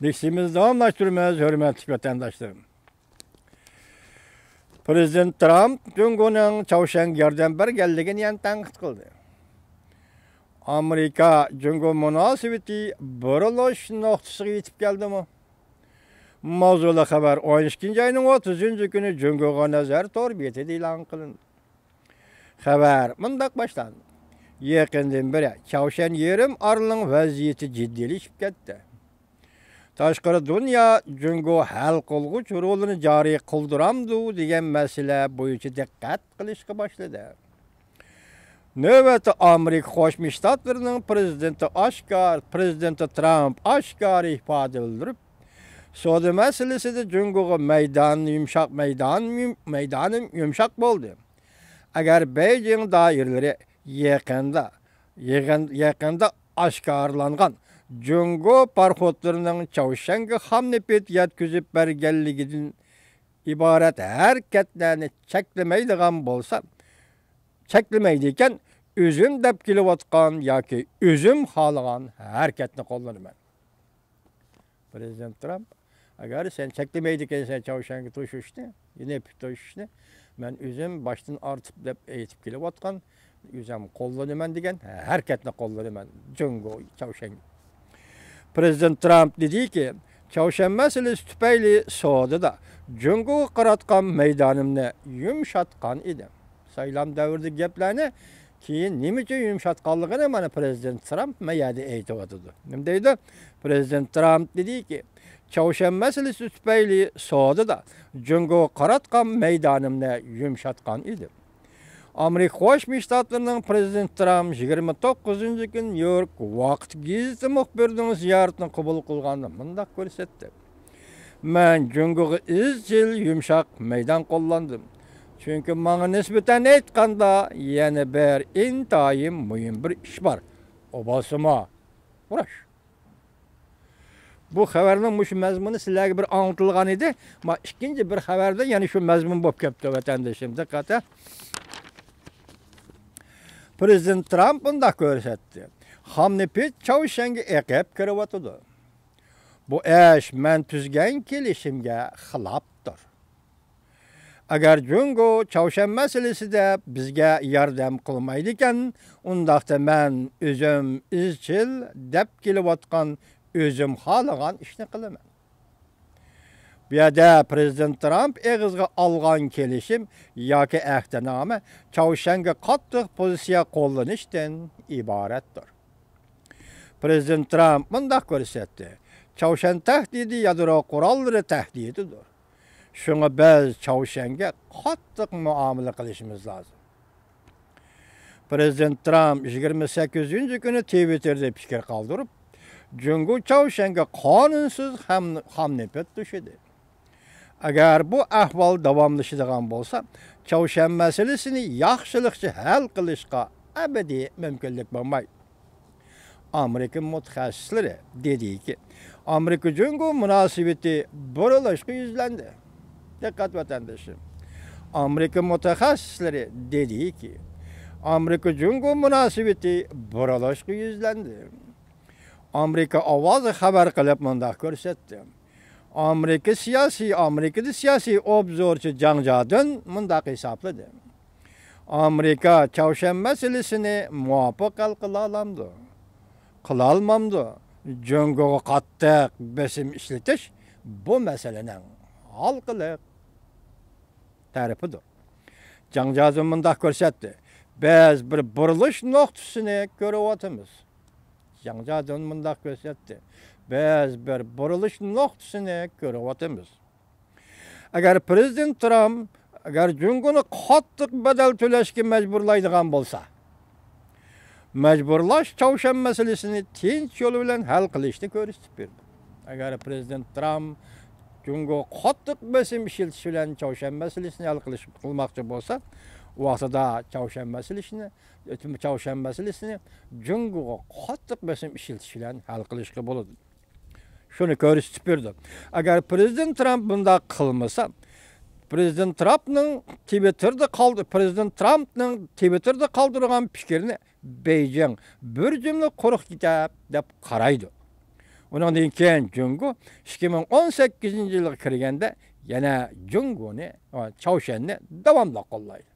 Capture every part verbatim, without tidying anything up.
دېيىشىمىزنى داۋاملاشتۇرىمىز، ھۆرمەتلىك ۋەتەنداشلىرىم. پرېزىدېنت ترامپ جۇڭگونىڭ چاۋشيەنگە ياردەم بەرگەنلىكىنى يەنە تەنقىد قىلدى. ئامېرىكا جۇڭگو مۇناسىۋىتى بۇرۇلۇش نۇقتىسىغا يېتىپ كەلدىمۇ؟ ماۋزۇلۇق خەۋەر ئون ئىككىنچى ئاينىڭ ئوتتۇزىنچى كۈنى جۇڭگوغا نەزەر تور بېتىدە ئېلان قىلىندى. خەۋەر مۇنداق باشلاندى. يېقىندىن بېرى چاۋشيەن يېرىم ئارىلىنىڭ ۋەزىيىتى جىددىيلىشىپ كەتتى. تاشقىرى دۇنيا جۇڭگو ھەل قىلغۇچ رولىنى جارى قىلدۇرامدۇ دېگەن مەسىلە بويىچە دىققەت قىلىشقا باشلىدى. نۆۋەتتە ئامېرىكا قوشما شتاتلىرىنىڭ پرېزىدېنتى ئاشكارا، پرېزىدېنتى ترامپ ئاشكارا ئىپادە بىلدۈرۈپ، سودا مەسىلىسىدە جۇڭگوغا مەيدان يۇمشاق، مەيدان، مەيدانىم يۇمشاق بولدى. ئەگەر بېيجىڭ دائىرىلىرى يېقىندا، يېقىن-، يېقىندا ئاشكارىلانغان جۇڭگو پاراخوتلىرىنىڭ چاۋشيەنگە خام نېفىت يەتكۈزۈپ بەرگەنلىكىدىن ئىبارەت ھەرىكەتلەرنى چەكلىمەيدىغان بولسا، چەكلىمەيدىكەن، ئۆزۈم دەپ كېلىۋاتقان ياكى ئۆزۈم خالىغان ھەرىكەتنى قوللىنىمەن. پرېزىدېنت ترامپ، ئەگەر سەن چەكلىمەيدىكەنسەن چاۋشيەنگە توشۇشنى، نېفىت توشۇشنى، مەن ئۆزۈم باشتىن ئارتىپ دەپ ئېيتىپ كېلىۋاتقان، ئۆزۈم قوللىنىمەن دېگەن ھەرىكەتنى قوللىنىمەن جۇڭگو چاۋشيەنگە. پرېزىدېنت ترامپ دېدىكى، چاۋشيەن مەسىلىسى تۈپەيلى سودىدا جۇڭگوغا قاراتقان مەيدانىمنى يۇمشاتقان ئىدىم. سايلام دەۋرىدىكى گەپلەرنى كېيىن نېمە ئۈچۈن يۇمشاتقانلىقىنى مانا پرېزىدېنت ترامپ ما يەردە ئېيتىۋاتىدۇ. نېمە دەيدۇ؟ پرېزىدېنت ترامپ دېدىكى، چاۋشيەن مەسىلىسى تۈپەيلى سودىدا جۇڭگوغا قاراتقان مەيدانىمنى يۇمشاتقان ئىدىم. ئامېرىكا قوشما شتاتلىرىنىڭ پرېزىدېنتى ترامپ يىگىرمە توققۇزىنچى كۈنى نيۇ يورك ۋاقىت گېزىتى مۇخبىرىنىڭ زىيارىتىنى قوبۇل قىلغاندا مۇنداق كۆرسەتتى. مەن جۇڭگوغا ئىزچىل يۇمشاق مەيدان قوللاندىم. چۈنكى ماڭا نىسبەتەن ئېيتقاندا يەنە بىر ئىنتايىن مۇھىم بىر ئىش بار. ئۇ بولسىمۇ ئۇرۇش. بۇ خەۋەرنىڭ مۇشۇ مەزمۇنى سىلەرگە بىر ئاڭلىتىلغان ئىدى. ما ئىككىنچى بىر خەۋەردە يەنە شۇ مەزمۇن بولۇپ كەپتۇ، ۋەتەندىشىم. دىققەت. پرېزىدېنت ترامپ بۇنداق كۆرسەتتى. خام نېفىت چاۋشيەنگە ئېقىپ كىرىۋاتىدۇ. بۇ ئىش مەن تۈزگەن كېلىشىمگە خىلاپتۇر. ئەگەر جۇڭگو چاۋشيەن مەسىلىسىدە بىزگە ياردەم قىلمايدىكەن، ئۇنداقتا مەن ئۆزۈم ئىزچىل دەپ كېلىۋاتقان، ئۆزۈم خالىغان ئىشنى قىلىمەن. بۇ يەردە پرېزىدېنت ترامپ ئېغىزغا ئالغان كېلىشىم ياكى ئەھدىنامە چاۋشيەنگە قاتتىق پوزىتسىيە قوللىنىشتىن ئىبارەتتۇر. پرېزىدېنت ترامپ مۇنداق كۆرسەتتى، چاۋشيەن تەھدىتى يادرو قوراللىرى تەھدىتىدۇر. شۇڭا بىز چاۋشيەنگە قاتتىق مۇئامىلە قىلىشىمىز لازىم. پرېزىدېنت ترامپ يىگىرمە سەككىزىنچى كۈنى تىۋىتتېردا پىكىر قالدۇرۇپ، جۇڭگو چاۋشيەنگە قانۇنسىز خام، خام نېفىت توشۇدى. ئەگەر بۇ ئەھۋال داۋاملىشىدىغان بولسا، چاۋشيەن مەسىلىسىنى ياخشىلىقچە ھەل قىلىشقا ئەبەدىي مۇمكىنلىك بولمايدۇ. ئامېرىكا مۇتەخەسسىسلىرى دېدىكى، ئامېرىكا جۇڭگو مۇناسىۋىتى بۇرۇلۇشقا يۈزلەندى. دىققەت، ۋەتەندىشىم. ئامېرىكا مۇتەخەسسىسلىرى دېدىكى، ئامېرىكا جۇڭگو مۇناسىۋىتى بۇرۇلۇشقا يۈزلەندى. ئامېرىكا ئاۋازى خەۋەر قىلىپ مۇنداق كۆرسەتتى. ئامېرىكا سىياسىي، ئامېرىكىدا سىياسىي ئوبزورچى جاڭ جادۈن مۇنداق ھېسابلىدى. ئامېرىكا چاۋشيەن مەسىلىسىنى مۇۋاپىق ھەل قىلالامدۇ؟ قىلالمامدۇ؟ جۇڭگوغا قاتتىق بېسىم ئىشلىتىش بۇ مەسىلىنىڭ ھالقىلىق تەرىپىدۇر. جاڭ جادۈن مۇنداق كۆرسەتتى، بىز بىر بۇرۇلۇش نۇقتىسىنى كۆرۈۋاتىمىز. جاڭ جادۈن مۇنداق كۆرسەتتى، بىز بىر بۇرۇلۇش نۇقتىسىنى كۆرۈۋاتىمىز. ئەگەر پرېزىدېنت ترامپ، ئەگەر جۇڭگونى قاتتىق بەدەل تۆلەشكە مەجبۇرلايدىغان بولسا، مەجبۇرلاش چاۋشيەن مەسىلىسىنى تىنچ يول بىلەن ھەل قىلىشنى كۆرسىتىپ بېرىدۇ. ئەگەر پرېزىدېنت ترامپ جۇڭگوغا قاتتىق بېسىم ئىشلىتىش بىلەن چاۋشيەن مەسىلىسىنى ھەل قىلىش، قىلماقچى بولسا، ئۇ ۋاقتىدا چاۋشيەن مەسىلىسىنى، چاۋشيەن مەسىلىسىنى جۇڭگوغا قاتتىق بېسىم ئىشلىتىش بىلەن ھەل قىلىشقا بولىدۇ. شۇنى كۆرسىتىپ بېرىدۇ. ئەگەر پرېزىدېنت ترامپ بۇنداق قىلمىسا، پرېزىدېنت ترامپنىڭ تىۋىتتېردا قالدۇ-، پرېزىدېنت ترامپنىڭ تىۋىتتېردا قالدۇرغان پىكرىنى بېيجىڭ بىر جۈملە قۇرۇق گەپ دەپ قارايدۇ. ئۇنىڭدىن كېيىن جۇڭگو ئىككى مىڭ ئون سەككىزىنچى يىلغا كىرگەندە يەنە جۇڭگونى، چاۋشيەننى داۋاملىق قوللايدۇ.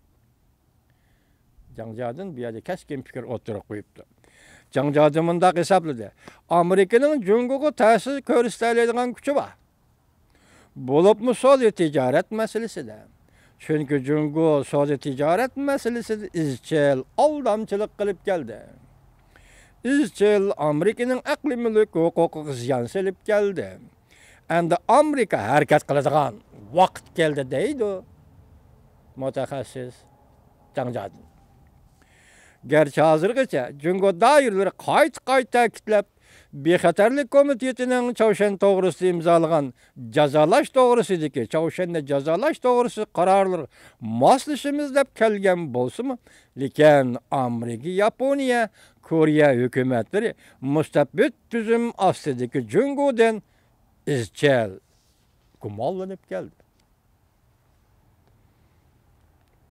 جاڭ جيادىن بۇ يەردە كەسكىن پىكىر ئوتتۇرىغا قويۇپتۇ. جاڭ جيادىن مۇنداق ھېسابلىدى: ئامېرىكىنىڭ جۇڭگوغا تەسىر كۆرسىتەلەيدىغان كۈچى بار. بولۇپمۇ سودا تىجارەت مەسىلىسىدە. چۈنكى جۇڭگو سودا تىجارەت مەسىلىسىدە ئىزچىل ئالدامچىلىق قىلىپ كەلدى. ئىزچىل ئامېرىكىنىڭ ئەقلىي مۈلۈك ھوقۇقىغا زىيان سېلىپ كەلدى. ئەمدى ئامېرىكا ھەرىكەت قىلىدىغان ۋاقىت كەلدى، دەيدۇ مۇتەخەسسىس جاڭ جيادىن. گەرچە ھازىرغىچە جۇڭگو دائىرىلىرى قايتا-قايتا تەكىتلەپ، بىخەتەرلىك كومىتېتىنىڭ چاۋشيەن توغرىسىدا ئىمزالىغان جازالاش توغرىسىدىكى، چاۋشيەننى جازالاش توغرىسىدىكى قارارلىرىغا ماسلىشىمىز دەپ كەلگەن بولسىمۇ، لېكىن ئامېرىكا، ياپونىيە، كورېيە ھۆكۈمەتلىرى مۇستەبىت تۈزۈم ئاستىدىكى جۇڭگودىن ئىزچىل گۇمانلىنىپ كەلدى.